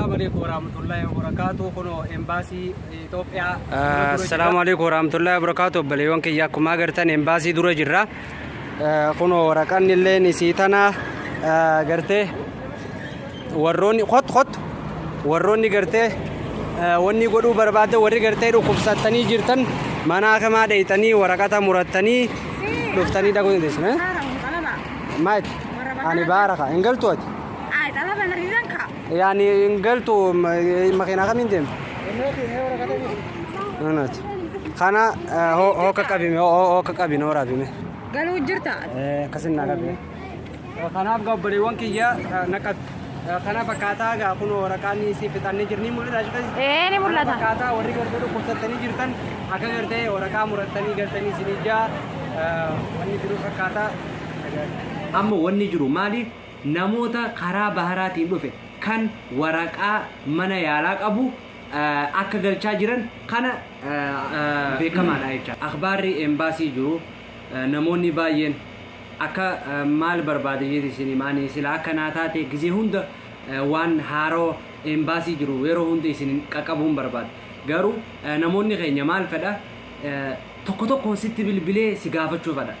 Assalaamu alaikum warahmatullahi wabarakatuh. Kunoo embaasii Itoophiyaa. Assalaamu alaikum warahmatullahi wabarakatuh. Obboleewwan kiyya, akkuma agartan embaasii dura jirra. Kunoo waraqaan illeen isii tana gartee warroonni kottu kottu warroonni gartee wanni godhuu barbaadde, warri gartee dhukkubsattanii jirtan, mana akamaa dheeyxanii waraqata murattanii dhuftanii dhaquu dandeessu. Maayit ani baaraka hin galtu ati. Yaani hin galtu, makiinaa kamiin deemta? Nuti. Kana hooka qabime, hooka qabine, waraabime. Galuu jirta. Akkasin na qabime. Kanaaf gaa obboleewwan kiyya na qabi. Kanaaf akkaataa gaa kun waraqaan isii fixannee jirni mul'ata jechuudha. Ee, ni mul'ata. Akkaataa warri gartee dhukkubsattanii jirtan akka gartee waraqaa murattanii galtanii isin ijaa wanni jiru fakkaataa. Amma wanni jiru maali? Namoota karaa baharaatiin dhufe kan waraqaa mana yaalaa qabu akka galchaa jiran kana beekamaadha jecha. Akhbaarri embaasii jiru, namoonni baay'een akka maal barbaade jeeti isin himaanii sila akka naa taate gizee hunda waan haaroo embaasii jiru yeroo hunda isin qaqqabuun barbaada. Garuu namoonni keenya maal fedha, tokko tokkoon sitti bilbilee si gaafachuu fedha.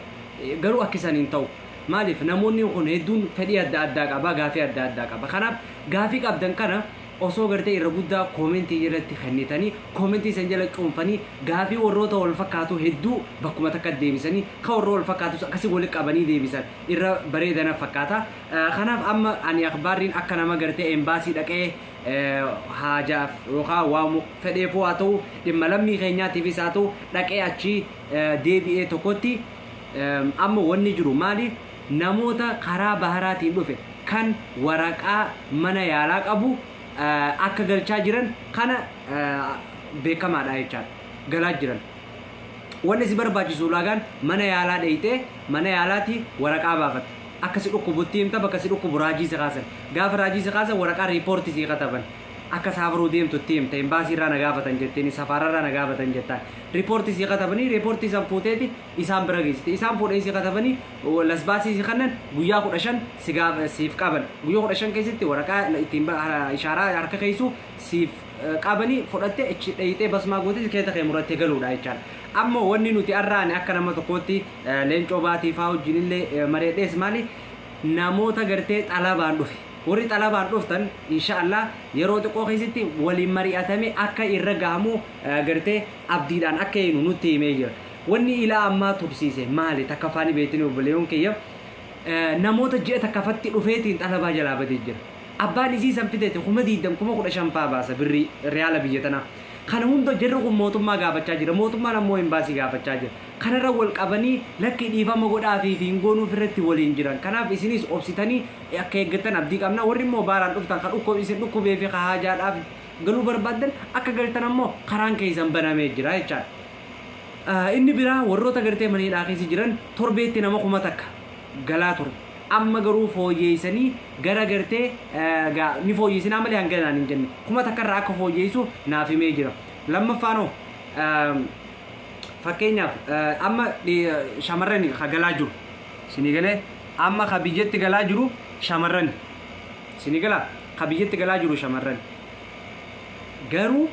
Garuu akka isaan hin ta'u. Maaliif? Namoonni kun hedduun fedhii adda addaa qaba, gaafii adda addaa qaba. Kanaaf gaafii qabdan kana osoo gartee irra guddaa koomentii jalatti kennitanii, koomentii san jala cuunfanii, gaafii warroota wal fakkaatu hedduu bakkuma takka deebisanii, kan warra wal fakkaatus akkasii walitti qabanii deebisan irra bareedana fakkaata. Kanaaf amma ani akhbaarriin akka nama gartee embaasii dhaqee haajaaf yookaan waa fedheefuu haa ta'u, dhimma lammii keenyaatiifis haa ta'u, dhaqee achii deebi'ee tokkotti, amma wanni jiru maali? Namoota karaa baharaatiin dhufe kan waraqaa mana yaalaa qabu akka galchaa jiran kana beekamaadha jechaadha. Galaa jiran. Wanni si barbaachisu ulaagaan mana yaalaa dheeyxee mana yaalaati waraqaa baafatta. Akka si dhukkubutti himta, bakka si dhukkubu raajii si kaasan. Gaafa raajii si kaasan waraqaa riipoortii si kataban. Akka saafaruu deemtu itti himta. Embaasii irraa na gaafatan jetteen, safaararraa na gaafatan jettaan. Riipoortii si katabanii, riipoortii san fuuteeti isaan bira geessite. Isaan fuudhanii si katabanii lasbaasii si kannan, guyyaa 15 si siif qaban. Guyyaa 15 keessatti waraqaa ittiin ishaaraa harka keessu siif qabanii, fudhattee achi dheeyxee basmaa gootee keessa kee murattee galuudha jechaadha. Amma wanni nuti arraane akka nama tokkootti leencoo baatii fa'aa wajjin illee mareedhees maali, namoota gartee xalabaan dhufe. Warri xalabaan dhuftan inshaallah yeroo xiqqoo keessatti waliin mari'atame akka irra gahamu gartee abdiidhaan akka eenyu nutti himee jira. Wanni ilaa ammaa tursiise maali? Takka faani beektanii obboleewwan kiyya, namoota ji'a takkafatti dhufeetiin xalabaa jalaa badee jira. Abbaan isii san fidete 20,000, 15,000 fa'aa baasa birrii riyaala biyya tanaa. Kana hunda jarri kun mootummaa gaafachaa jira. Mootummaan ammoo embaasii gaafachaa jira. Kanarra wal qabanii lakki dhiifama godhaa fi hin goonuuf irratti waliin jiran. Kanaaf isinis obsitanii akka eeggattan abdii qabna. Warri immoo baaraan dhuftan, kan dhukkub isin dhukkubee fi haajaadhaaf galuu barbaaddan, akka galtan ammoo karaan keessan banamee jira jechaadha. Inni biraa warroota gartee mana hidhaa keessa jiran, torbeetti nama 1000 galaa ture. Amma garuu fooyyeessanii gara gartee ni fooyyeessinaa malee hanga naan hin jenne. 1000 irraa akka fooyyeessu naaf himee jira. Lammaffaanoo, fakkeenyaaf amma shamarrani ka galaa jiru. Isinii galee? Amma ka biyyatti galaa jiru shamarrani. Isinii galaa? Ka biyyatti galaa jiru shamarrani. Garuu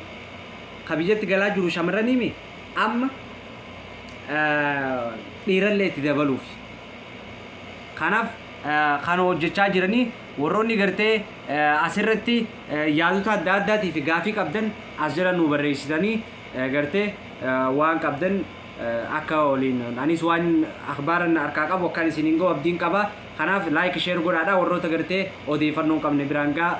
ka biyyatti galaa jiru shamarranii mi, amma dhiirallee itti dabaluufi. Kanaaf kan hojjechaa jiranii, warroonni gartee asirratti yaadota adda addaatii fi gaafii qabdan as jala nu barreessitanii gartee waan qabdan akka waliin anis waan akhbaaran harkaa qabu akkaan isiniin ga'u abdiin qaba. Kanaaf like, share godhaadha, warroota gartee odeeffannoo hin qabne biraan ga'a.